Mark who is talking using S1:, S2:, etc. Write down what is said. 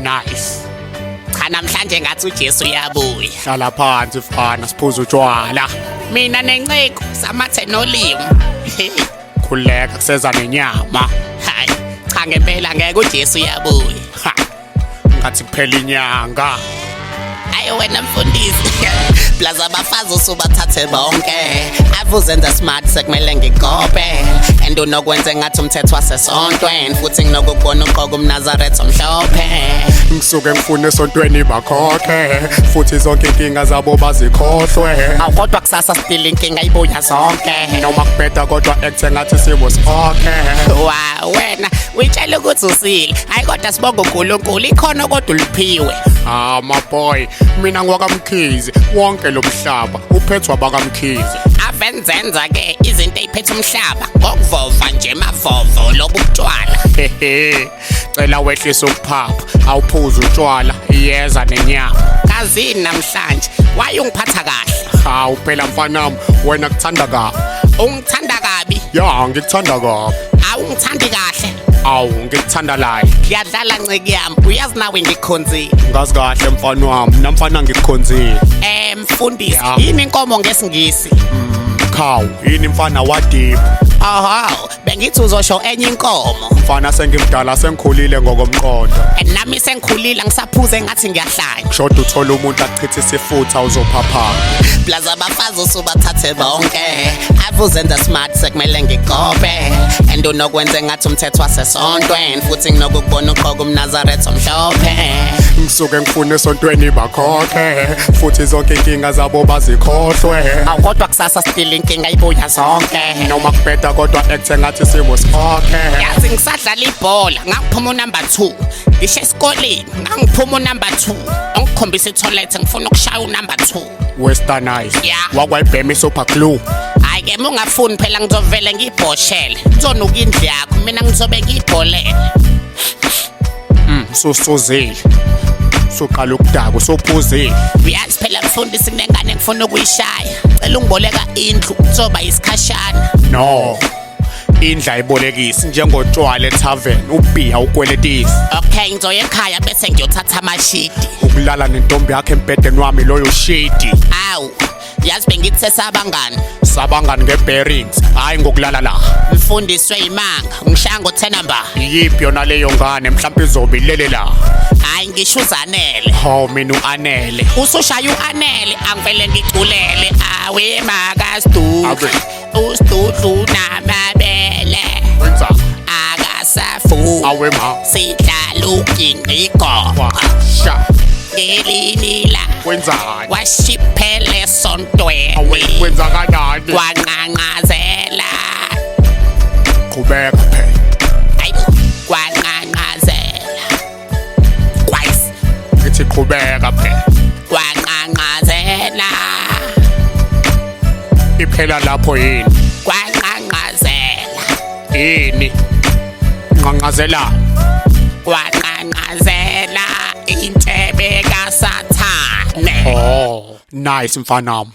S1: Nice.
S2: Cha, namhlanje ngathi uJesu uyabuya.
S1: Hlala phansi mfana, siphuze utshwala.
S2: Mina nenceku samathe nolimi.
S1: Khuleka, kuseza nenyama.
S2: Hayi cha, ngempela ngeke, uJesu uyabuya.
S1: Ha, ngathi kuphela inyanga.
S2: Hayi wena mfundisi, plus abafazi usubathathe bonke. Ave uzenza smart, sekumele ngikope. And unokwenza ngathi umthetho wasesontweni, futhi nginokubona uqoka umNazaretha omhlophe.
S1: Ngisuke ngifune esontweni bakhokhe, futhi zonke inkinga zabo bazikhohlwe.
S2: Awu, kodwa kusasa still inkinga ibuya zonke.
S1: Noma kubheda, kodwa acte ngathi simo sikhokhe.
S2: Wa wena uyitshela ukuthi usile. Hayi kodwa sibonga uNkulunkulu, ikhona kodwa uliphiwe.
S1: Ah my boy, mina ngwakamkhizi, wonke lo mhlaba uphethwa abakamkhizi.
S2: Avenzenza ke izinto ey'phethe umhlaba ngokuvova nje, mavovo lobu butshwala.
S1: Hehe, cela wehlise ukuphapha, awuphuze utshwala, iyeza nenyama.
S2: Kazini namhlanje waye ungiphatha kahle?
S1: Hawu phela mfanami, wena kuthanda kabi.
S2: Ungithanda kabi?
S1: Ya, ngikuthanda kabi.
S2: Awungithandi kahle.
S1: Awu, ngikuthanda layi.
S2: Ngiyadlala nciki yami, uyazi nawe ngikukhonzile.
S1: Ngazi kahle mfana wami, namfana ngikukhonzile.
S2: Mfundisi, yini inkomo ngesiNgisi?
S1: Cow, yini mfana, wadipha?
S2: Aha, bengithi uzosho enye inkomo.
S1: Mfana, sengimdala, sengikhulile ngokomqondo.
S2: And nami sengikhulile, ngisaphuze ngathi ngiyahlanya.
S1: Kushoda uthola umuntu akuchitha isifutha, uzophaphama.
S2: Plus abafazi usubathathe bonke. Ave uzenza smart, sekumele ngikope. And unokwenza ngathi umthetho wasesontweni, futhi nginokubona uqoka umNazaretha omhlophe.
S1: Ngisuke ngifune esontweni bakhokhe, futhi zonke inkinga zabo bazikhohlwe.
S2: Awu kodwa kusasa still inkinga ibuya zonke.
S1: Noma kubheda, kodwa acte ngathi simo sikhokhe.
S2: Yazi ngisadlala ibhola ngakuphuma unumber 2. Ngisho esikoleni ngangiphuma unumber 2. Ongikhombisa itoilet, ngifuna ukushaya unumber 2.
S1: Westernize.
S2: Yeah.
S1: Wakwayibhema i-super glue.
S2: Hayi ke, uma ungafuni phela ngizovele ngiyibhoshele. Kuzonuka indlu yakho, mina ngizobe ngiyibholele.
S1: Susuzile, suqala ukudaka, usuphuzile.
S2: Uyazi phela mfundisi, kunengane ngifuna ukuyishaya. Cela ungiboleka indlu, kuzoba isikhashana.
S1: No, indlu ayibolekisi, njengotshwala etavern, ubhiya ukweletisi.
S2: Okay, ngizoya ekhaya bese ngiyothatha amashidi.
S1: Ukulala nentombi yakho embhedeni wami, loyo shidi.
S2: Awu, yazi bengithi sesabangani.
S1: Sabangani nge-bearings, hhayi ngokulala la.
S2: Mfundiswe imanga, ngishaya ngo-10 number.
S1: Iyiphi yona leyo ngane? Mhlawumbe izobe ilele la.
S2: Hayi, ngisho uzanele.
S1: Hawu, mina u-Anele.
S2: Usushaya u-Anele, angivele ngiculele. Awe makasidudu.
S1: Ave.
S2: Usidudu namabele.
S1: Wenza.
S2: Akasafu.
S1: Awe ma.
S2: Sidlala uginqigoqo.
S1: Washa.
S2: Ngelinye
S1: Wenzani?
S2: washiphele
S1: Awe.
S2: esontweni.
S1: Kwenzakalani?
S2: Kwanqanqazela.
S1: Qhubeka phela.
S2: Hayibo, kwanqanqazela. Kwais.
S1: Ngithi qhubeka phela.
S2: Kwanqanqazela.
S1: Iphela lapho yini?
S2: Kwanqanqazela.
S1: Yini nqanqazelana?
S2: Kwanqanqazela intshebe kaSathane.
S1: Oh, nice mfanami.